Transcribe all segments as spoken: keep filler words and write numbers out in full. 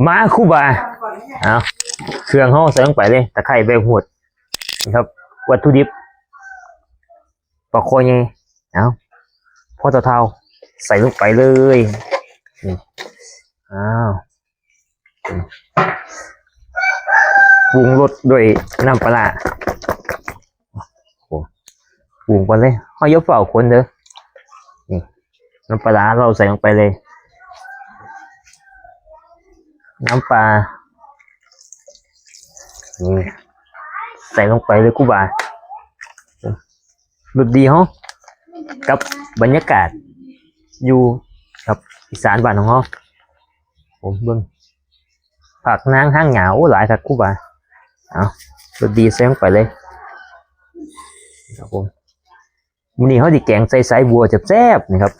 มาครูบา เอาเครื่องเฮาใส่ลงไปเลย ตะไคร้ ใบหูด นี่ครับ วัตถุดิบ ปลาคอใหญ่ เอา พอเท่าๆ ใส่ลงไปเลย นี่ อ้าว ปรุงรสด้วยน้ำปลาร้า โอ้ ปรุงก่อนเลย เฮาอย่าเฝ้าคนเด้อ นี่ น้ำปลาร้าเราใส่ลงไปเลย น้ำปลา นี่ ใส่ลงไปเลยครูบา รสดีเฮา กับบรรยากาศ อยู่ ครับ อีสานบ้านของเฮา ผมเบิ่ง ผักนางหางหยาว โอ้ หลายคักครูบา เอา รสดีใส่ลงไปเลย ครับผม มื้อนี้เฮาสิแกงใส่สายบัวแซ่บๆ นี่ครับ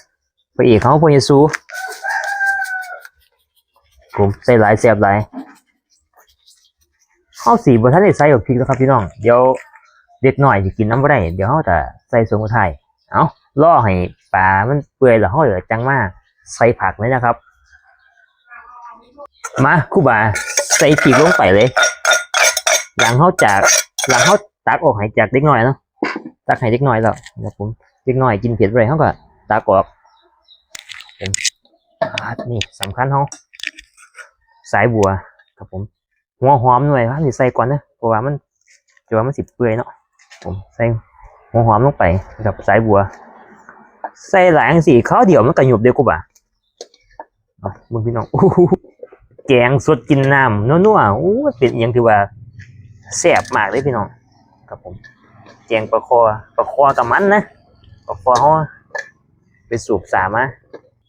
พระเอกเฮา พ่อเยซู ผมใส่หลายแซ่บหลาย เฮาสิบ่ทันได้ใส่บักพริกนะครับพี่น้อง เดี๋ยวเด็กน้อยสิกินนำบ่ได้ เดี๋ยวเฮาจะใส่ส่วนสุดท้าย เอา รอให้ปลามันเปื่อยแล้วเฮาจะจั่งมาใส่ผักเลยนะครับ มาครูบา ใส่พริกลงไปเลย หลังเฮาจาก หลังเฮาตักออกให้จากเด็กน้อยเนาะ ตักให้เด็กน้อยแล้วนะครับผม เด็กน้อยกินเผ็ดบ่ได้ เฮาก็ตักออก ผม อ่า นี่สำคัญเฮา สายบัว ครับผม หัวหอมหน่อยครับ สิใส่ก่อนนะ เพราะว่ามัน จะว่ามันสิเปื่อยเนาะ ผมใส่หัวหอมลงไปกับสายบัว ใส่หลายจังซี้ คราวเดียวมันก็หยุบเด้อครูบา เอา มึงพี่น้อง อู้หู แกงสดกินน้ำนัวๆ โอ้ เป็นอิหยังที่ว่าแซ่บมากเลยพี่น้อง ครับผม แกงปลาคอ ปลาคอกับมันนะ ปลาคอเฮาไปสูบสามา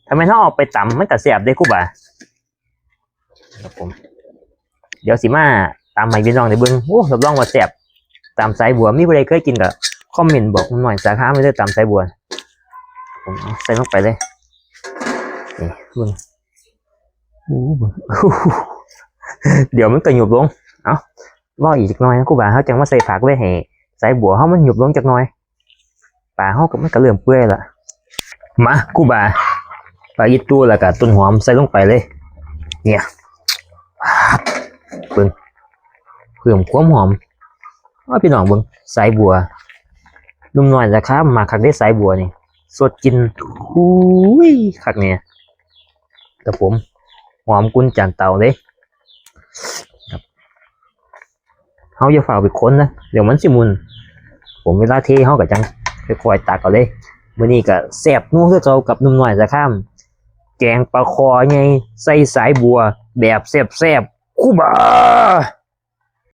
ถ้าแม่นเฮาเอาไปตำมันก็แซ่บเด้ครูบา ครับผม เดี๋ยวสิมาตำให้พี่น้องได้เบิ่ง โอ้ รับรองว่าแซ่บ ตำสายบัว มีผู้ใดเคยกินก็คอมเมนต์บอกหน่อย สาขาไม่ได้ตำสายบัว ผมเอาใส่ลงไปเลย นี่เบิ่ง โอ้ เบิ่ง เดี๋ยวมันก็หยุบลง เอา รออีกจักหน่อยนะครูบา เฮาจั่งมาใส่ผักเลย ให้สายบัวเฮามันหยุบลงจักหน่อย ปลาเฮาก็มันก็เริ่มเปื่อยละ มาครูบา ปลาอีตูแล้วก็ต้นหอมใส่ลงไปเลย เนี่ย ป๊าด เบิ่ง เพิ่มความหอม อ้อ พี่น้องเบิ่ง สายบัว หนุ่มน้อยราคามักคักเด้ สายบัวนี่ สดกิน อุ้ย คักเนี่ย ครับผม หอมกุนจานเตาเด้ ครับ เฮาอย่าฝ่าไปคนนะ เดี๋ยวมันสิมุน ผมเวลาเทเฮาก็จั่งค่อยๆตักเอาเลย มื้อนี้ก็แซ่บนัวคือเก่ากับหนุ่มน้อยสารคาม แกงปลาคอใหญ่ใส่สายบัว แบบแซ่บๆ ครูบา